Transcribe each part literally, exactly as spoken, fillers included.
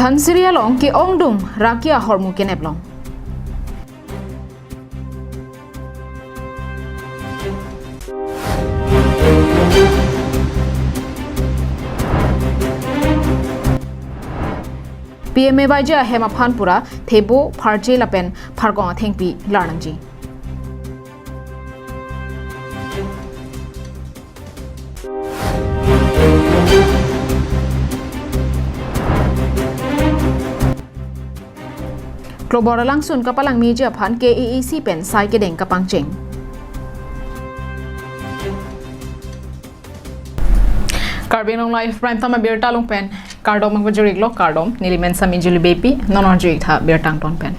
Dhansiri along ke-ongdung raki ahormu kenep long. P M A Y G ahem aphan pura thebo, pharche lapen pharkong athengpi lar nangji. Klobor alangsun kapalangmeji aphan K A A C pen sai kedeng kapangcheng. Karbi Anglong Live Prime Time abirta along pen kardom nangpajir-iklo, kardom, neli men Sami Juli Bepi, non arju-ik tha birta angton pen.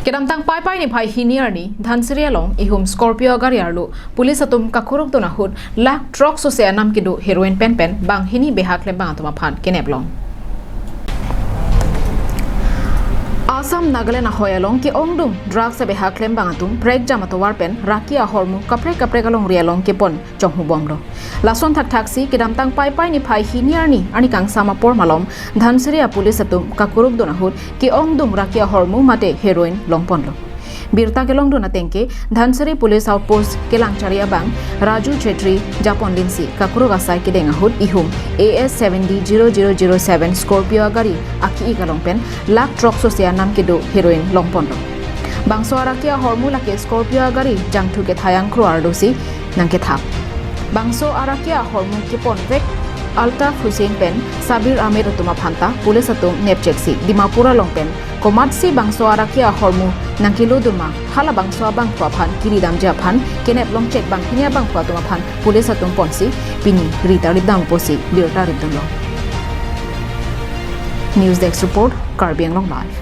Kedamtang Paipai niphai hini arni Dhansiri along ihum Scorpio agari arlo police atum kakurukdun ahut lakh throksi anam kedo heroin penpen banghini beha klembang atum aphan kenep long. Assam Nagaland ahoi along ke-ongdung drugs abeha klembang atum prekjam atovar pen raki ahormu kaprek kaprek alongri along kepon chonghubomlo. Lason thakthaksi kedamtang Paipai niphai hini arni arni kangsam apor malom Dhansiri apolice atum kakurukdun ahut ke-ongdung raki ahormu mate heroin longponlo. Birta kelongdun ateng ke Dhansiri Police Outpost kelangchari abang Raju Chetri japon linsi kakuruk asai kedeng ahut ihum A S seven D zero zero zero seven Scorpio agari aki-ik along pen lakh throksi anam kedo heroin longponlo. Bangso araki ahormu lake Scorpio agari jangthu kethayang kro arlosi nangkethap. Bangso araki ahormu keponvek Altaf Hussain pen Sabir Ahmed atum aphanta police atum nepchek si Dimapur along pen komatsi bangso araki ahormu nangkelodun ma, hala bangso abangphu aphan kiridamji aphan kenep longchek banghini abangphu atum aphan police atum ponsi pini ri ta ripdam pusi birta ripdunlo. News Desk Report, Karbi Anglong Live.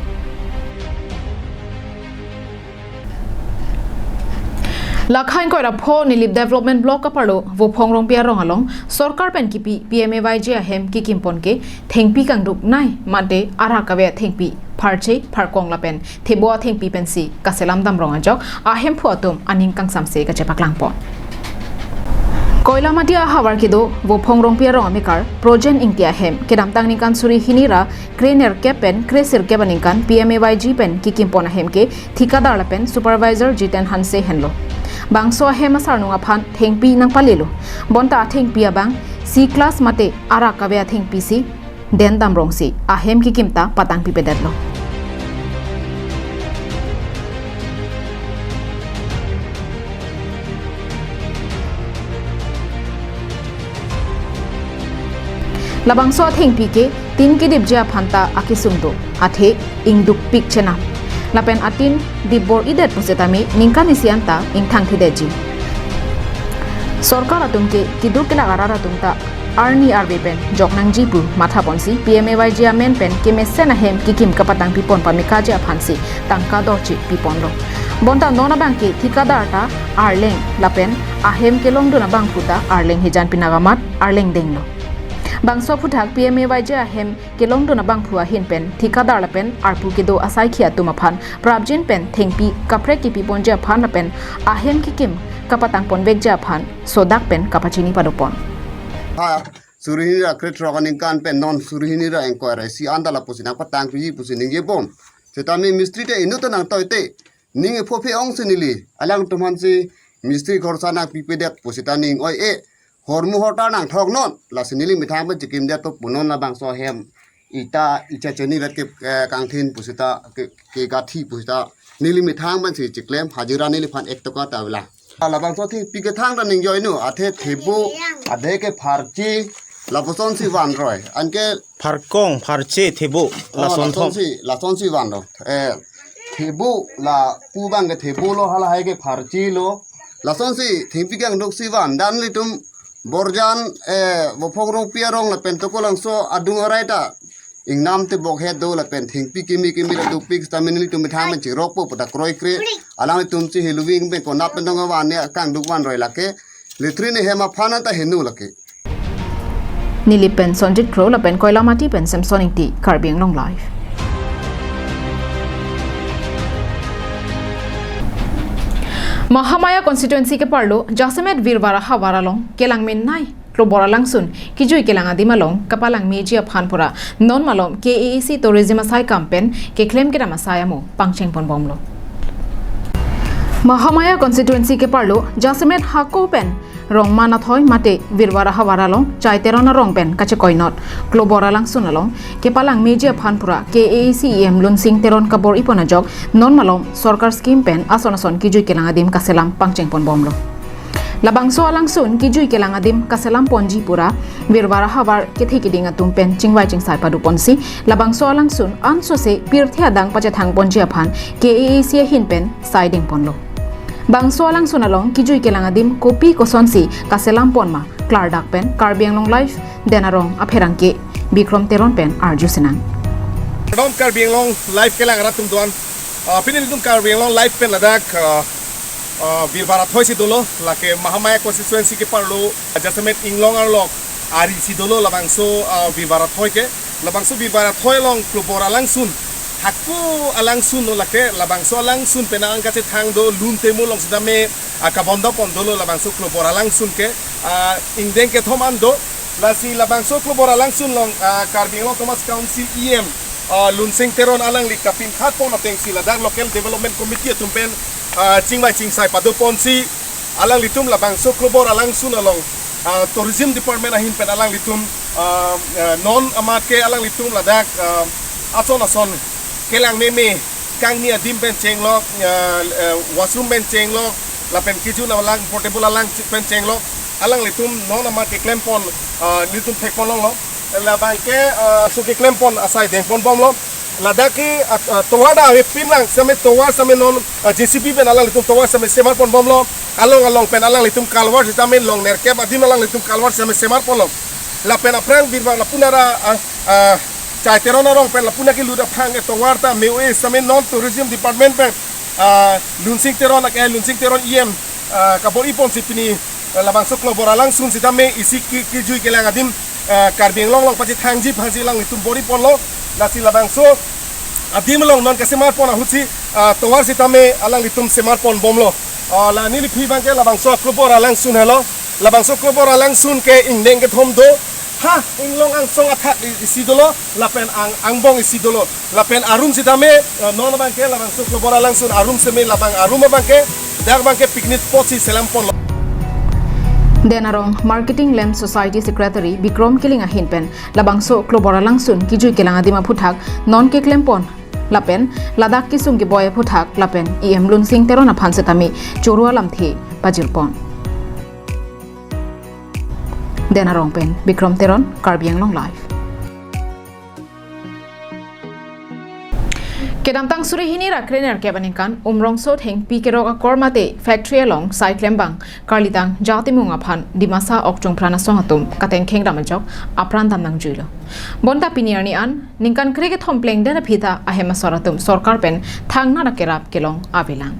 Lakhain Koirapho Nilip Development Block aparlo Vophong Rongpi arong along sorkar pen kipi P M A Y G ahem kekimpon ke thengpi kangduk nei mate arak kave athengpi, pharche, pharkong lapen thebo athengpi pensi kaselam damrong ajok ahemphu atum aning kangsamse kachepaklangpon. Koilamati ahavar kedo Vophong Rongpi arong amekar Projen Ingti ahem kedamtang ningkan suri hini ra kre nerkep pen kre sirkep aningkan P M A Y G pen kekimpon ahem ke thikadar lapen supervisor Jiten Hanse henlo. Bangso ahem asarnung aphan thengpi nangpalelo. Bonta athengpi abang C class mate arak kave athengpi si den damrongsi ahem kekim ta patangpipedetlo. Labangso athengpi ke tin kedipji aphanta akesung do, athe ingdukpik chenam. Lapen atin dip bor-idet pusitame ningkan isi anta ingthangthedetji. Sorkar atum ke keduk kelak arat atum ta arni arve pen jok nangji pu mathaponsi P M A Y G amen pen kemesen ahem kekim kapatangpipon pamekaji aphansi tangka dorchi piponlo. Bonta non abang ke thikadar ta arleng lapen ahem kelongdun abangphu ta arleng hijan pinagamat arleng denglo. Bangso aphuthak P M A Y G ahem kelongdun abangphu ahin pen thikadar lapen arpu kedo asaikhi atum aphan prapjin pen thengpi kaprek kepiponji aphan lapen ahem kekim kapatangponvekji aphan sodak pen kapachini padopon. Ha, suri hini ra krethrok aningkan pen non suri hini ra ingkoi ra isi anta lapusi nangpatangpiji pusi ningjebom. Setame mistri te inut ta nangtoite. Ning epho-phe ongsi neli alangtum aphansi mistri khorsa nangpipedet pusita ning oi-e. Hormu hortar nangthoknon. Lasi neli methang pen chekimdet to punon labangso ahem. Ita icha cheni vet ke, eh, kangthin pusita ke, ke gathi pusita. Neli methang pensi cheklem hajira neliphan ek toka ta avelang. Labangso athengpi kethang ta ningjoinu, athe thebo, athe ke pharche, lapusonsi vanroi. Anke pharkong, pharche, thebo, oh, lasonthom. Lasonsi, lasonsi vanroi. Eh, thebo lapu abang ke thebo lo, halahai ke pharche lo. Lasonsi thengpi kangduksi van, dan ilitum Borjan, eh, Vophong Rongpi arong lapen Tokolangso adung arai ta ingnam tebok het do lapen thengpi kimi kimi la dukpik sitame nelitum methang pen chirokpo pu ta kroikre. Alanglitumsi heloving pen konat pen dong avan ne kangduk vanroi lake. Latrine hem aphan ta henu lake. Nilip pen Sonjit Kro lapen Koilamati pen Samson Ingti, Karbi Anglong Live. Mahamaya constituency keparlo jasemet Virvar ahavar along kelang min nei Klobor alangsun kijui kelang adim along kapalangmeji aphan pura non malom K A A C tourism asai kam pen keklem kedam asai amo pangcheng ponbomlo. Mahamaya constituency keparlo jasemet hako pen Rongma Nathoi mate Birvar ahavar along Chai Teron arong pen kachekoinot Klobor alangsun along kepalangmeji aphan pura K A A C E M Lunsing Teron kabor-ipon ajok non malom sorkar scheme pen ason ason kijui kelang adim kaselam pangcheng ponbomlo. Labangso alangsun kijui kelang adim kaselam ponji pura Birvar ahavar kethe keding atum pen chingvai chingsai paduponsi labangso alangsun ansose pirthe adang pachethang ponji aphan K A A C ahin pen sai ding ponlo. Bangso alangsun along kijui kelang adim kopi kosonsi kaselam pon ma klardak pen Karbi Anglong Live Den Arong apherangke Bikrom Teron pen arju sinang. Kardom Karbi Anglong Live kelang arat atum doan. Ah, pini nelitum Karbi Anglong Live pen ladak, ah, ah, Birvar athoi si dolo, lake Mahamaya constituency keparlo jasemet Inglong arlok ari si dolo labangso, ah, Birvar athoi ke. Labangso Birvar athoi along Klobor alangsun, hako alangsun lo lake, labangso alangsun pen ang kachethang do, lun temo along sitame, ah, kabonda pon dolo labangso Klobor alangsun ke, ah, ingdeng kethom an do. Lasi labangso Klobor alangsun along, ah, Karbi Anglong Autonomous Council E M, ah, Lunsing Teron alangli kapinkhat pon atengsi ladak Local Development Committee atum pen, ah, chingvai chingsai paduponsi alanglitum labangso Klobor alangsun along, ah, Tourism Department ahin pen alanglitum, ah, ah, non amat ke alanglitum ladak, ah, ason ason kelang meme kangni adim pen chenglok, ah, ah, washroom pen chenglok, lapen kejun alang portable alang pen chenglok, alanglitum non amat keklem pon, ah, nelitum thek pon longlo. Labang ke, ah, so keklem pon asai deng ponbomlo. Ladak ke, ah, ah, tovar ta ave pin lang, sitame tovar sitame non, ah, J C B pen alanglitum tovar sitame semar ponbomlo. Along along pen alanglitum culvert sitame long nerkep adim alanglitum culvert sitame semar ponlo. Lapen aphrang Birvar lapu nara, ah, ah, Chai Teron arong pen lapu naki lut aphrang ke tovar ta me-o-e sitame non Tourism Department pen, ah, Lunsing Teron ake Lunsing Teron E M, ah, kabor-iponsi pini, ah, labangso Klobor alangsun sitame isi ki, kijui kelang adim, ah, Karbi Anglong along pachethangji aphansi alanglitum bor-iponlo. Lasi labangso adim along non kasemar pon ahutsi, ah, tovar sitame alanglitum semar ponbomlo. Ah, la neliphi abang ke labangso Klobor alangsun helo. Labangso Klobor alangsun ke ingdeng kethom do. Ha, Inglong angsong athak i-, isi dolo, lapen ang, angbong isi dolo. Lapen arum sitame, eh, non abang ke labangso Klobor alangsun arum sitame labang arum abang ke, dak abang ke picnic spot si selam ponlo. Den Arong Marketing Lem Society Secretary Bikrom Killing ahin pen labangso Klobor alangsun kijui kelang adim aphuthak non keklem pon lapen ladak kesung keboi aphuthak lapen E M Lunsing Teron aphan sitame choro alamthe pajir pon. Den Arong pen Bikrom Teron, Karbi Anglong Live. Kedamtang suri hini ra krenerkep aningkan Umrongso thengpi kerok akor mate factory along sai klembang karlitang Jatimung aphan Dimasa okchungpran asong atum katengkheng dam ajok apran dam nangjuilo. Bonta pini arni an ningkan krekethom plengdet aphi ta ahem asor atum sorkar pen thangnat akerap kelong avelang.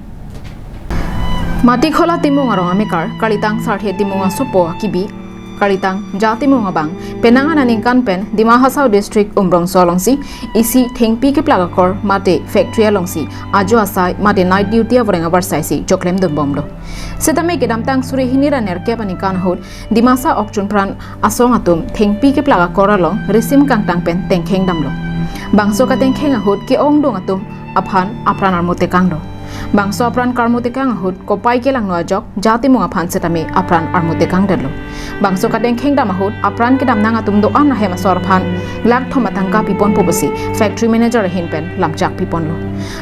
Matikhola Timung arong amekar karlitang Sarthe Timung asopo akibi karlitang Jatimung abang penang an aningkan pen Dima Hasao District Umrongso alongsi isi thengpi keplak akor mate factory alongsi ajo asai mate night duty avoreng avarsaisi choklem dunbomlo. Sitame kedamtang suri hini ra nerkep aningkan ahut Dimasa okchungpran asong atum thengpi keplak akor along risim kangtang pen tengkheng damlo. Bangso katengkheng ahut ke-ongdung atum aphan apran armu tekanglo. Bangso apran karmu tekang ahut kopai kelangno ajok Jatimung aphan sitame apran armu tekangdetlo. Bangso katengkheng dam ahut apran kedamnang atum do-an ahem asor aphan lakh thom atangka piponpo pusi factory manager ahin pen lamchak piponlo.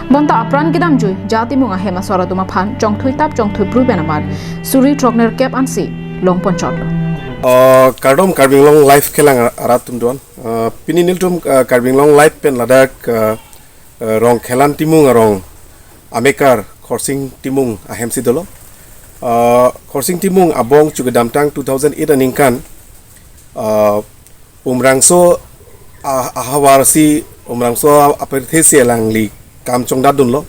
Bonta apran kedamjui Jatimung ahem asor atum aphan chongthui tap chongthui pru pen amat suri throknerkep ansi longponchotlo. Uh, kardom Karbi Anglong Live kelang arat atum doan. Uh, pini nelitum, uh, Karbi Anglong Live pen ladak, uh, uh, Rongkhelan Timung arong amekar Khorsing Timung ahemsi dolo. Uh, Khorsing Timung abong chu kedamtang two thousand eight aningkan, uh, Umrangso, ah, ahavarsi Umrangso apirthesi alangli kam chongdatdunlo.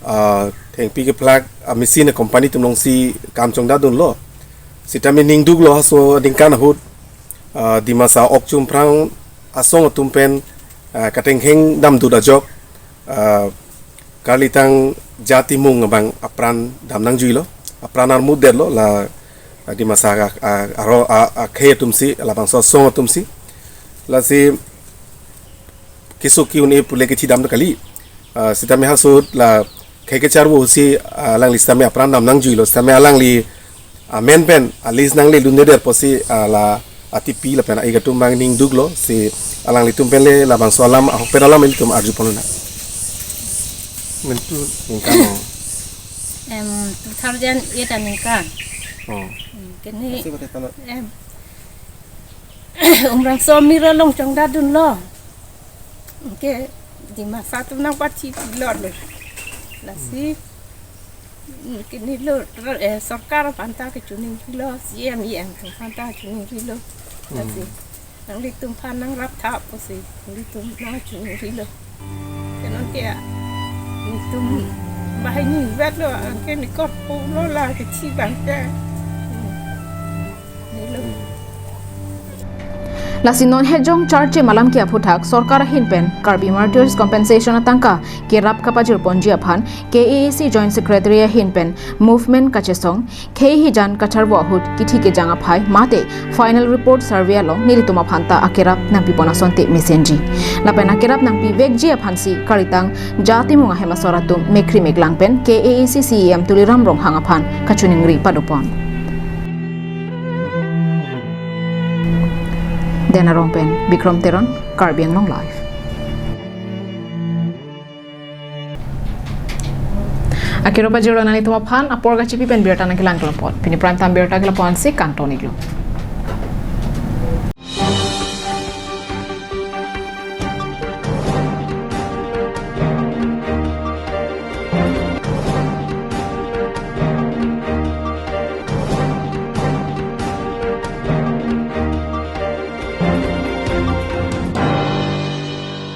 Ah, thengpi keplak, ah, machine company atum alongsi kam chongdatdunlo. Sitame ningduklo halaso aningkan ahut, ah, Dimasa okchungpran asong atum pen, ah, katengkheng damdut ajok, ah, karlitang Jatimung abang apran dam nangjuilo, apran armudetlo, la Dimasa a, a, aro a, akhei atumsi, labangso asong atumsi. Lasi keso ke-un-e pule kethidam ta kali. Ah, sitame hasut la khei kacharvo si, ah, alangli sitame apran dam nangjuilo, sitame alangli amen pen a-list nangle lun-eder pusi, ah, la atipi lapen a-ik atum abang ning duklo, si alanglitum pen le labangso alam, ahok pen alam ilitum arjupon nang. Mentu ningkan o. Em, two thousand eight aningkan. Oh. Hmm, kene, Kasi pati talo. Em. Umrangso amir along chongdadunlo. Ke Dimasa atum nangpathi pilot lo. Lasi, mm, kene lo, eh, sorkar aphanta kachiningri lo, C M, E M atum aphanta kachiningri lo. Lasi, Hmm. nanglitum aphan nangrap tha pusi, nanglitum nangchiningri lo. Ke non ke ya, netum banghini vetlo, anke ne korpo lo la kethi abang ke. Hmm. Nilo. Lasi non hejong charche malam ke aphuthak sorkar ahin pen Karbi Martyrs Compensation atangka kerap kapajirponji aphan K A A C Joint Secretary ahin pen movement kachesong khei hijan kacharvo ahut kithi kejang aphai mate final report survey along nelitum aphanta akerap nangpipon asonte mesenji. Lapen akerap nangpivekji aphansi karitang jatimung ahem asor atum mekkri meklang pen K A A C C E M Tuliram Ronghang aphan kachiningri padopon. Denarong pen Bikrom Teron, Karbi Anglong Live. Akero pajirlo nanglitum aphan, apor kachipi pen birta nangkelang kelopon. Pini prime time birta kelopon si kangton iklo.